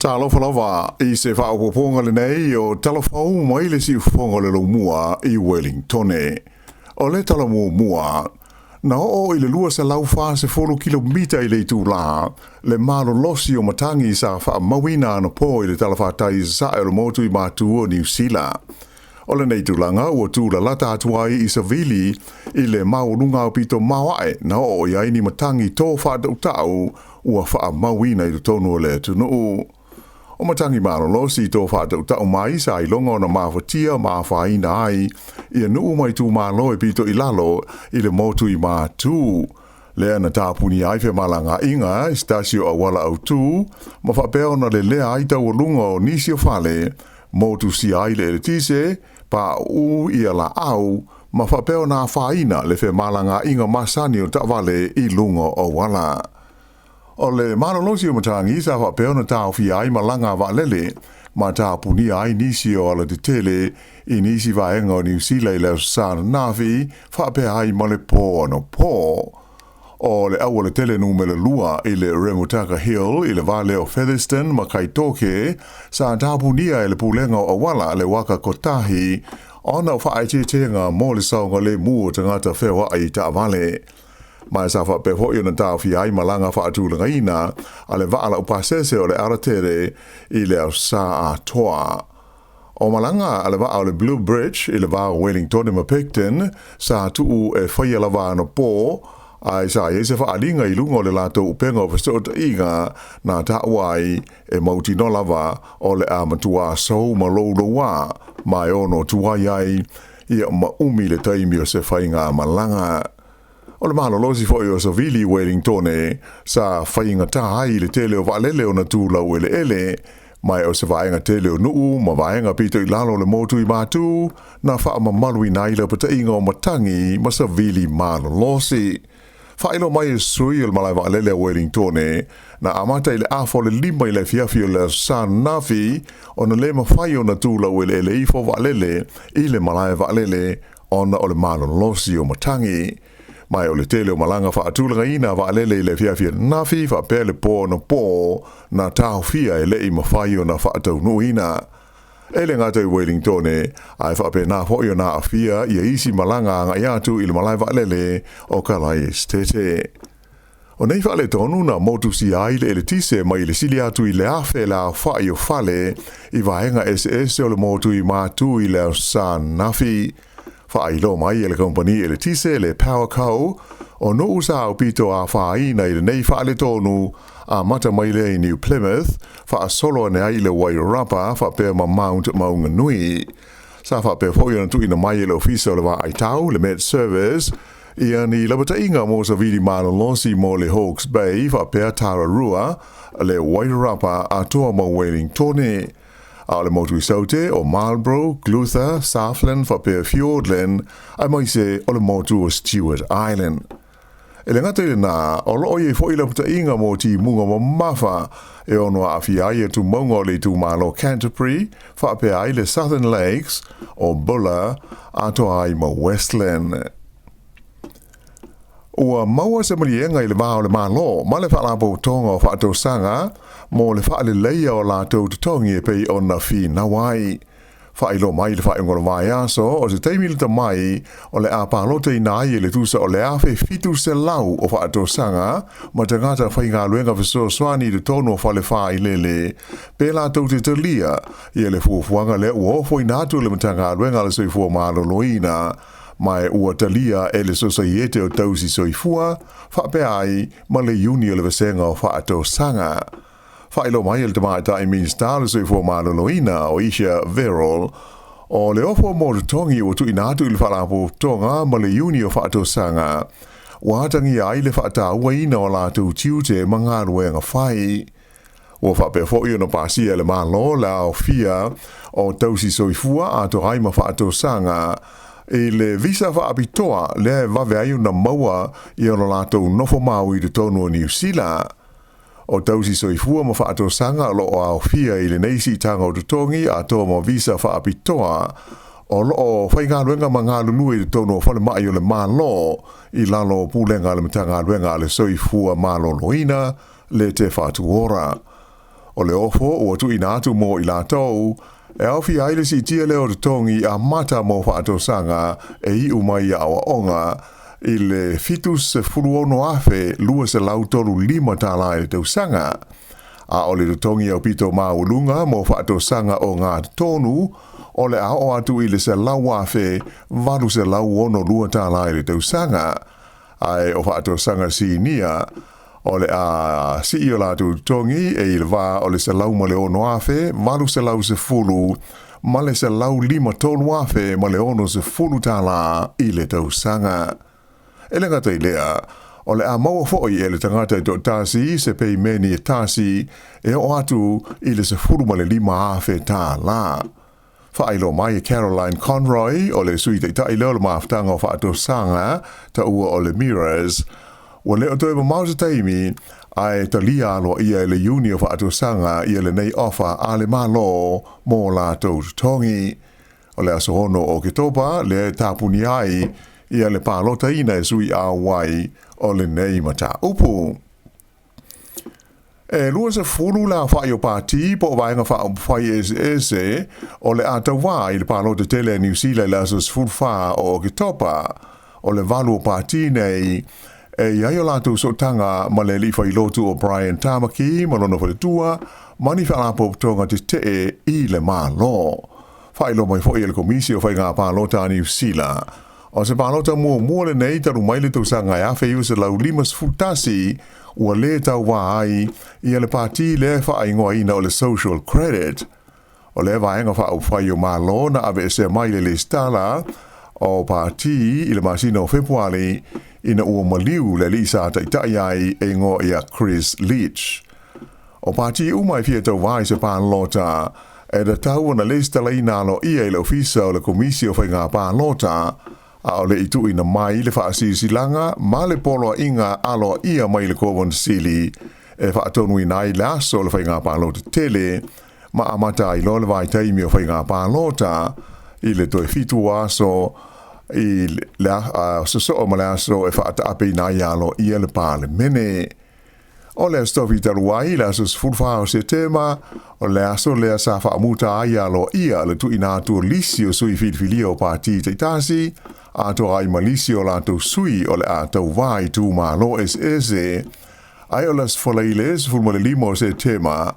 Talofa lava i se faaopoopoga lenei o tala fou mai le siufofoga o le Laumua i Wellingtone. O le tala muamua, na oo i le 240 kilomita i le itulā le malolosi o matagi sa faamauina anapo i le talafatai i sasae o le motu i Matu o Niu Sila. O lenei tulaga ua tūlalata atu ai i savili i le maualuga aupito maoae na oo i ai ni matagi tō faatautau ua faamauina i totonu o le atunuu. O matagi malolosi tō faatautau mai sa iloga ona mafatia ma afaina ai ia nuu ma itumalo e pito i lalo i le motu i Matu. Lea na tapunia ai femalagaaiga i se tasi o auala autū ma faapea ona lelea ai taualuga o nisi o fale, motusia ai le eletise, pauu ia laau ma faapea ona afaina le femalagaaiga masani o taavale i luga o auala. O le malolosi o matagi sa faapea ona taofia ai malaga a vaalele ma tapunia ai nisi o alatetele i nisi vaega o Niu Sila i le Aso Sa ananafi faapea ai ma le pō anapo. O le aualatele numera 2 i le Remutaka Hill i le va lea o Featherston ma Kaitoke sa tapunia e le Pulega o Auala le Waka Kotahi ona o faaeteetega mo le saogalemu o tagata feoai i taavale. Ma sa faapea foi ona taofia ai malaga faatulagaina a le vaa laupasese o le Aratere i le Aso Sa atoa. O malaga a le vaa o le Blue Bridge i le va o Wellingtone ma Picton sa tuu e faia lava anapo, ae sa i ai se faaaliga i luga o le latou upega o fesootaiga na taua ai e mautinoa lava o le a matuā sou ma loulouā ma e ono tuai ai ia ma umi le taimi o se faigamalaga. O le malolosi foi o Savili i Wellingtone sa faigatā ai i le tele o vaalele ona tu laueleele, ma o se vaega tele o nuu ma vaega pito i lalo o le motu i Matu na faamamaluina ai le lapataiga o matagi ma savili malolosi. Faailoa mai e sui o le malae vaalele a Wellingtone, na amata i le afa o le 5 i le afiafi o le Aso Sa ananafi ona le mafai ona tu laueleele ifo vaalele i le malae vaalele ona o le malolosi o matagi. Ma o le tele o malaga faatulagaina a vaalele i le afiafi ananafi faapea le pō anapo na taofia e le i mafai ona faataunuuina. E le gata i Wellingtone, ae faapena foi ona aafia ia isi malaga agai atu i le malae vaalele o Kalaesetete. O nei faaletonu na motusia ai le eletise mai le sili atu i le 1,000 le aofai o fale i vaega eseese o le motu i Matu i le Aso Sa ananafi. Faailoa mai e le kamupani eletise le Powerco o nuu sa aupito afaina i lenei faaletonu amata mai lea i New Plymouth, faasolo ane ai i le Wairarapa faapea ma Mount Maunganui. Sa faapea foi ona tuuina mai e le Ofisa o le Vaaitau, le Met Service, ia ni lapataiga mo savili malolosi mo le Hawke's Bay faapea Tararua, le Wairarapa atoa ma Wellingtone. A o le motu i Saute o Marlborough, Clutha, Southland faapea Fiordland, aemaise o le motu o Stewart Island. E le gata i lenā, o lo o i ai foi lapataiga mo timuga mamafa e ono aafia ai tumauga o le itumalo Canterbury, faapea ai le Southern Lakes, o Buller, atoa ai ma Westland. Ua maua se maliega i le va o le Malo ma le Faalapotopotoga o Faatosaga mo le faaleleia o latou totogi e pei ona finau ai. Faailoa mai i le faaiuga o le vaiaso, o se taimi lata mai o le a palotaina ai e le tusa o le 1,700 o faatosaga ma tagata faigaluega fesoasoani i totonu o fale faailele pe latou te talia ia le fuafuaga lea ua ofoina atu e le Matagaluega a le Soifua Maloloina ma e ua talia e le Sosaiete o Tausi Soifua faapea ai ma le Iuni o le Vasega o Faatosaga. Faailoa mai e le Tamaitai Minisita o le Soifua Maloloina o Isha Verrall, o le ofo mo totogi ua tuuina atu i le Faalapotopotoga ma le Iuni o Faatosaga ua atagia ai le faatauaina o latou tiute ma galuega fai. Ua faapea foi ona pasia e le Malo le aofia o tausi soifua atoa ai ma faatosaga i le visa faapitoa lea e vave ai ona maua i ona latou nofo mau i totonu o Niu Sila. O tausi soifua ma faatosaga o lo o aofia i lenei siitaga o totogi atoa ma visa faapitoa o lo o faigaluega ma galulue i totonu o falemai o le Malo i lalo o pulega a le Matagaluega a le Soifua Maloloina le Te Whatu Ora. O le ofo ua tuuina atu mo i latou, e aofia ai le siitia lea o totogi amata mo faatosaga e iu mai i aoaoga i le $76,235 i le tausaga. A o le totogi aupito maualuga mo faatosaga ogatotonu, o le a oo atu i le $100,862 i le tausaga. Ae o faatosaga sinia, o le a sii o latou totogi e i le va o le $106,810 ma le $153,060 i le tausaga. E le gata i lea, o le a maua foi e le tagata e toatasi se peimeni e tasi e oo atu i le $15,000. Faailoa mai e Caroline Conroy, o le Sui Taitai lea o le Mafutaga o Faatosaga, taua o le Mirrors, ua le o toe mamao se taimi ae talia aloaia e le Iuni o Faatosaga ia lenei ofa a le Malo mo latou totogi. O le aso 6 o Oketopa lea e tapunia ai ia le palotaina e sui auai o lenei mataupu. E 20 le aofai o pati po o vaega faaupufai eseese o le a tauvā i le palota tele a Niu Sila i le aso 14 o Oketopa. O le valu o pati nei e i ai o latou sootaga ma le alii failotu o Brian Tamaki ma lona faletua ma ni faalapotopotoga tetee i le Malo. Faailoa mai foi e le Komisi o Faiga Palota a Niu Sila, o se palota muamua lenei talu mai le tausaga e 1951 ua lē tauvā ai ia le pati lea e faaigoaina o le Social Credit. O lea vaega faaupufai o Malo na aveesea mai le lesitala o pati i le masina o Fepuari ina ua maliu le alii sa taitai ai e igoa ia Chris Leach. O pati uma e fia tauvā i se palota, e tatau ona lesitalaina aloaia i le Ofisa o le Komisi o Faiga Palota, a o le i tuuina mai le faasilasilaga ma le poloaiga aloaia mai le Kovana-Sili e faatonuina ai le aso o le faiga palota tele ma amata ai loa le vaitaimi o faiga palota i le toe 7 aso i le sosoo ma le aso e faataapeina ai aloaia le Palemene. O le Aso Tofi talu ai, le aso 14 o Setema, o le aso lea sa faamuta ai aloaia le tuuina atu o lisi o sui filifilia o pati taitasi, atoa ai ma lisi o latou sui o le a tauvā i itumalo eseese. Ae o le Aso Faraile 15 o Setema,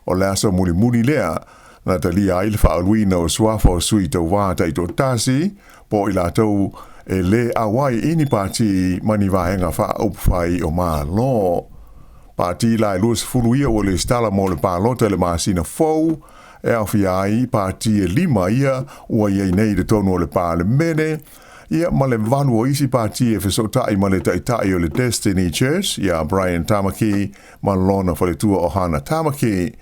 o le aso mulimuli lea na talia ai le faauluina o suafa o sui tauvā taitoatasi, po o i latou e lē auai i ni pati ma ni vaega faaupufai o Malo. Pati la e 20 ia ua lesitala mo le palota i le masina fou, e aofia ai pati e 5 ia ua i ai nei i totonu o le Palemene, ia ma le 8 o isi pati e fesootai ma le taitai o le Destiny Church, ia Brian Tamaki ma lona faletua o Hana Tamaki.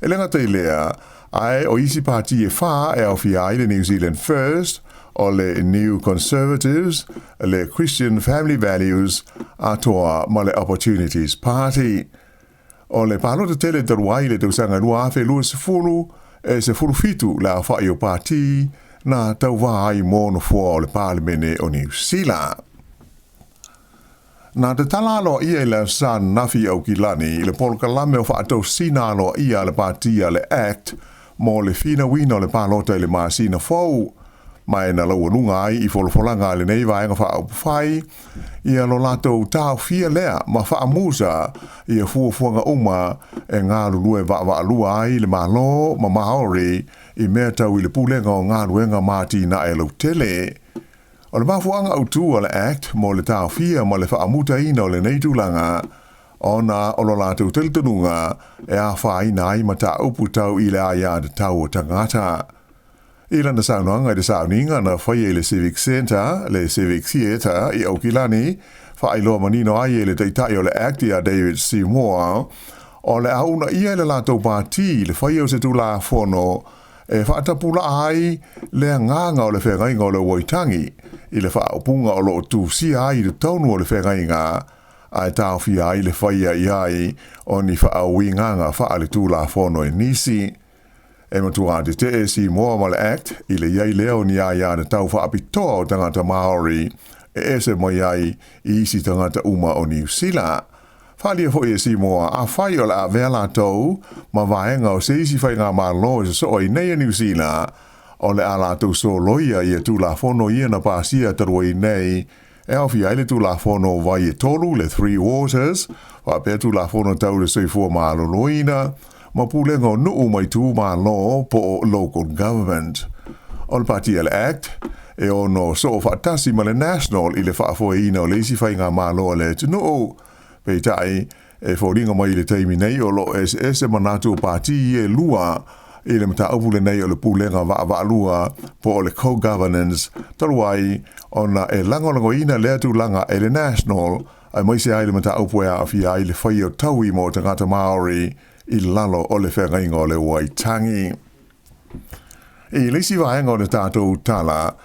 E le gata i lea, ae o isi pati e 4 e aofia ai le New Zealand First, o le New Conservatives, le Christian Family Values, atoa ma le Opportunities Party. O le palota tele talu ai i le tausaga 2020, e 17 le aofai o pati na tauvā ai mo nofoa o le Palemene o Niu Sila. Na tatala aloaia i le Aso Sa ananafi i Aukilani i le polokalame o faatosina aloaia a le pati a le act mo le finauina o le palota i le masina fou, ma e na laualuga ai i folafolaga a lenei vaega faaupufai ia lo latou taofia lea ma faamusa ia fuafuaga uma e galulue vaavaalua ai le Malo ma Maori i mea tau i le pulega o galuega ma atinae lautele. O le mafuaaga autū a le Act mo le taofia ma le faamutaina o lenei tulaga, ona o lo latou talitonuga e afaina ai mataupu tau i le aiatatau o tagata. I lana saunoaga i le sauniga na faia i le Civic Centre, le Civic Theatre i Aukilani, faailoa manino ai e le taitai o le Act ia David Seymour, o le a uunaia e le latou pati le faia o se Tulafono e faatapulaa ai le agaga o le feagaiga o le Waitangi i le faaupuga o lo o tusia ai i totonu o le feagaiga, ae taofia ai le faia i ai o ni faauigaga faaletulafono e nisi. E matua tetee Seymour ma le Act i le i ai lea o ni aiatatau faapitoa o tagata Māori e ese mai ai i isi tagata uma o Niu Sila. Faaalia foi e Simoa, afai o le a avea latou ma vaega o se isi faigamalo e sosoo ai nei a Niu Sila, o le a latou soloia ia Tulafono ia na pasia talu ai nei, e aofia ai le Tulafono o Vai e Tolu, le Three Waters, faapea Tulafono tau le Soifua Maloloina, ma Pulega o Nuu ma Itumalo po o Local Government. O le Pati a le Act, e ono soo faatasi ma le National i le faafoeina o le isi faigamalo a le atunuu. Peitai, e foliga mai i le taimi nei o lo o eseese manatu o pati ia e lua i le mataupu lenei o le pulega vaavaalua po o le co-governance, talu ai ona e lagolagoina lea tulaga e le National, aemaise ai le mataupu e aafia ai le faia o taui mo tagata Māori i lalo o le feagaiga o le Waitangi. I le isi vaega o le tatou tala,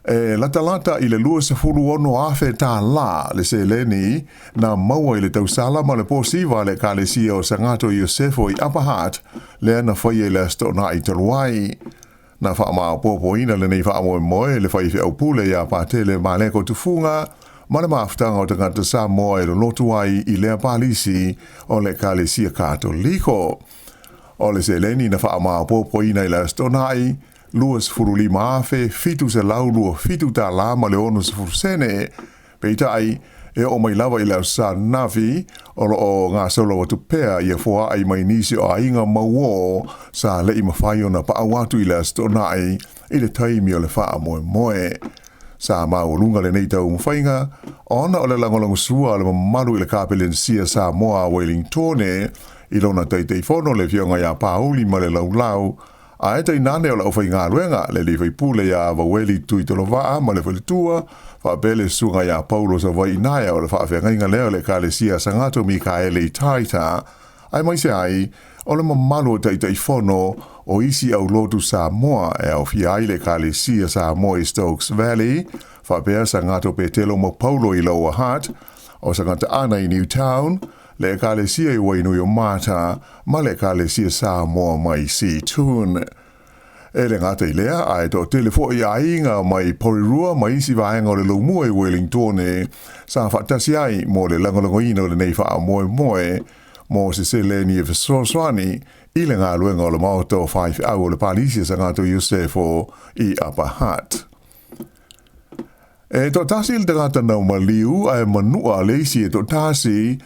e latalata i le $26,000 tālā le seleni na maua i le tausala ma le posiva a le Ekalesia o Sagato Iosefo i Upper Hutt, lea na faia i le Aso Toonai talu ai. Na faamaopoopoina lenei faamoemoe e le faifeau pule ia Patele Maleko Tufuga ma le mafutaga o tagata Samoa e lolotu ai i lea palisi o le Ekalesia Katoliko. O le seleni na faamaopoopoina i le Aso Toonai, $25,727 tala ma le 60 sene. Peitai, e oo mai lava i le Aso Sa ananafi, o lo o gasolo atu pea ia foaai mai nisi o aiga mauō sa le i mafai ona paau atu i le Aso Toonai i le taimi o le faamoemoe. Sa maualuga lenei taumafaiga ona o le lagolagosua a le mamalu i le Kapelenisia Samoa a Welingtone i lona Taitaifono le Afioga ia Pauli Malelaulau, Ae tainane o le aufaigaluega, le alii faipule ia Vaueli Tuitolovaa ma le faletua, faapea le susuga ia Paulo Savaiinaea o le faafeagaiga lea o le Ekalesia Sagato Mikaele i Taita, aemaise ai o le mamalu o Taitaifono o isi aulotu Samoa e aofia ai le Ekalesia Samoa i Stokes Valley, faapea Sagato Petelo ma Paulo i Lower Hutt, o Sagata Ana i Newtown, le Ekalesia i Wainuiomata ma le Ekalesia Samoa mai Seatoun. E le gata i lea, ae toatele foi aiga mai Porirua ma isi vaega o le Loumua i Wellingtone sa faatasi ai mo le lagolagoina o lenei faamoemoe mo se seleni e fesoasoani i le galuega o le Maota o Faifeau o le Palisi a Sagato Iosefo i Upper Hutt. E toatasi le tagata nau maliu, ae manua le isi e toatasi,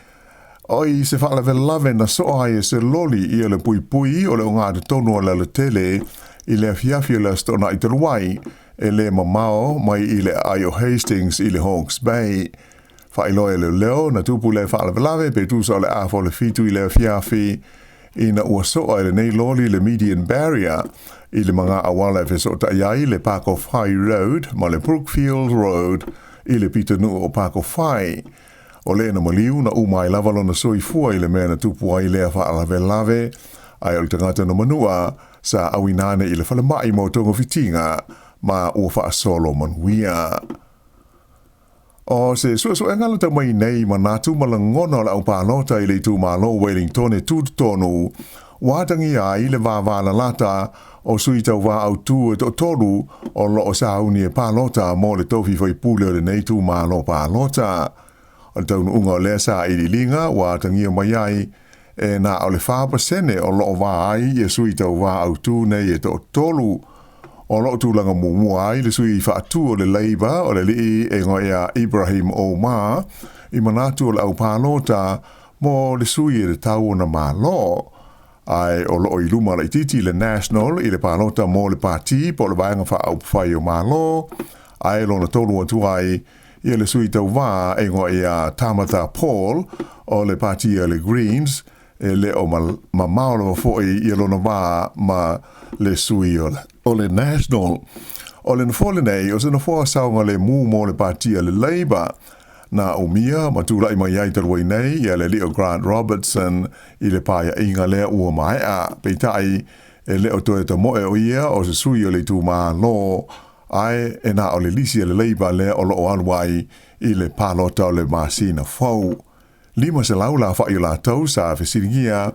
oi se faalavelave na soa ai e se loli ia le puipui o le ogatotonu o le alatele i le afiafi o le Aso Toonai talu ai, e le mamao mai i le aai o Hastings i le Hawke's Bay. Faailoa e leoleo na tupu lea faalavelave pe tusa o le afa o le 7 i le afiafi, ina ua soa e lenei loli le median barrier i le maga auala e fesootai ai le Pakowhai Road ma le Brookfield Road i le pitonuu o Pakowhai. O le na maliu na uma ai lava lona soifua i le mea na tupu ai lea faalavelave, ae o le tagata na manua sa auina ane i le falemai mo togafitiga ma ua faasolo manuia. O se suesuega lata mai nei manatu ma lagona o le aupalota i le itumalo o Wellington e tutotonu, ua atagia ai le vavalalata o sui tauvā autū e toatolu o lo o sauni e palota mo le tofi faipule o lenei itumalo palota. O le taunuuga o lea sailiiliga ua atagia mai ai e na o le 4% o lo o va ai ia sui tauvā autū nei e toatolu. O lo o tulaga muamua ai le sui faatu o le Labour o le alii e igoa ia Ibrahim Omar i manatu o le aupalota mo le sui e tatau ona malo. Ae o lo o i luma laitiiti le National i le palota mo le pati po o le Vaega Faaupufai o Malo, ae lona tolu atu ai ia le sui tauvā e igoa ia Tamatha Paul o le pati a le Greens, e le o mamao lava foi ia lona va ma le sui o le National. O le nofoa lenei o se nofoa saogalemu mo le pati a le Labour, na umia ma tulai mai ai talu ai nei ia le alii o Grant Robertson i le paeaiga lea ua maea. Peitai, e le o toe tamoe o ia o se sui o le itumalo, ae e na o le lisi a le Labour lea o lo o alu ai i le palota o le masina fou. 500 la afa'i o latou sa fesiligia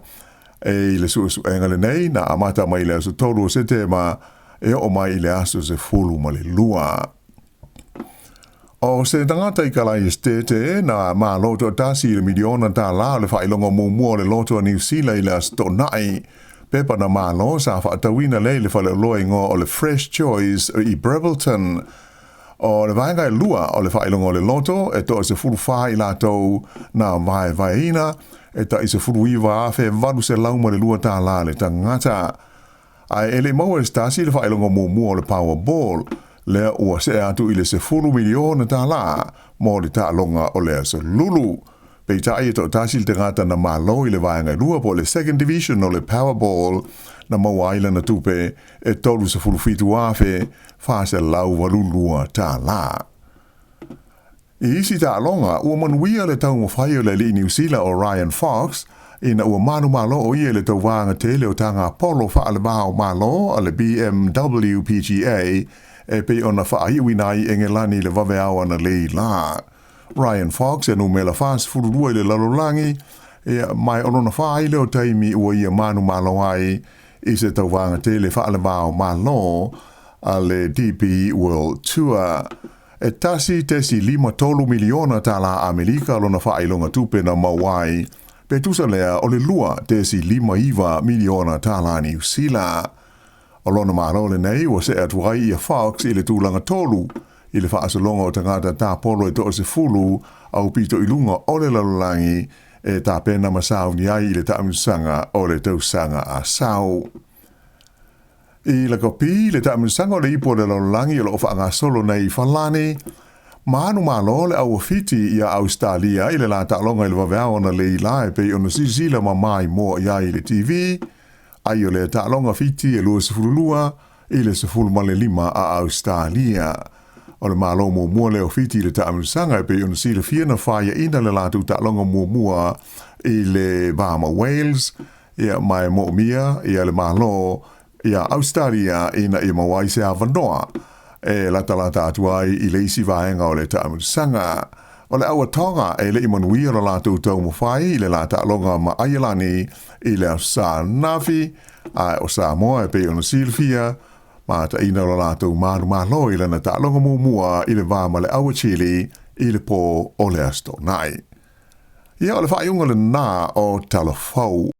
e i le suesuega lenei na amata mai i le aso 3 o Setema e oo mai i le aso 12. O se tagata i Kalaesetete na malo toatasi i le miliona tālā o le faailoga muamua o le Loto a Niu Sila i le Aso Toonai. Pepa na malo sa faatauina lea i le faleoloa igoa o le Fresh Choice i Prebbleton. O le vaega e lua o le faailoga o le loto e toa-14 i latou na vaevaeina e tai $19,802 tālā le tagata. Ae e le i maua e se tasi le faailoga muamua o le Powerball, lea ua see atu i le $10 miliona tālā mo le taaloga o le Aso Lulu. Peitai e toatasi le tagata na malo i le vaega e lua po o le Second Division o le Powerball na maua ai lana tupe e $37,482 tālā. I isi taaloga, ua manuia le taumafai o le alii Niu Sila o Ryan Fox ina ua manumalo o ia i le tauvaga tele o taga polo faale-va o Malo a le BMW PGA e pei ona faaiuina ai Engelani i le vaveao analeila la. Ryan Fox e numera 42 i le lalolagi, ia, ma o lona fa ai lea o taimi ua ia manumalo ai i se tauvaga tele faale-va o Malo a le DP World Tour. E 1.53 miliona tālā Amerika lona faailoga tupe na maua ai, pe tusa lea o le 2.59 miliona tālā Niu Sila. O lona malo lenei ua see atu ai ia Fox i le tulaga tolu i le faasologa o tagata tapolo e toa-10 aupito i luga o le lalolagi e tapena ma sauni ai i le taamilosaga o le tausaga a sau. I lakapi le taamilosaga o le Ipu o le Lalolagi o lo o faagasolo nei i Falani, manumalo le au Fiti ia Ausetalia i le la taaloga i le vaveao analeila e pei ona silasila ma maimoa i ai i le TV, ai o le taaloga Fiti e 22 i le 15 a Ausetalia. O le malo muamua lea o Fiti i le taamilosaga e pei ona silafia na faiaina le latou taaloga muamua i le va ma Wales, ia ma e moomia ia le malo ia Ausetalia ina ia maua ai se avanoa e latalata atu ai i le isi vaega o le taamilosaga. O le auatoga e le i manuia lo latou taumafai i le la taaloga ma Aielani i le Aso Sa ananafi, ae o Samoa e pei ona silafia, mataina lo latou manumalo i lana taaloga muamua i le va ma le aua Chile i le pō o le Aso Toonai. Ia o le faaiuga lena o Tala Fou.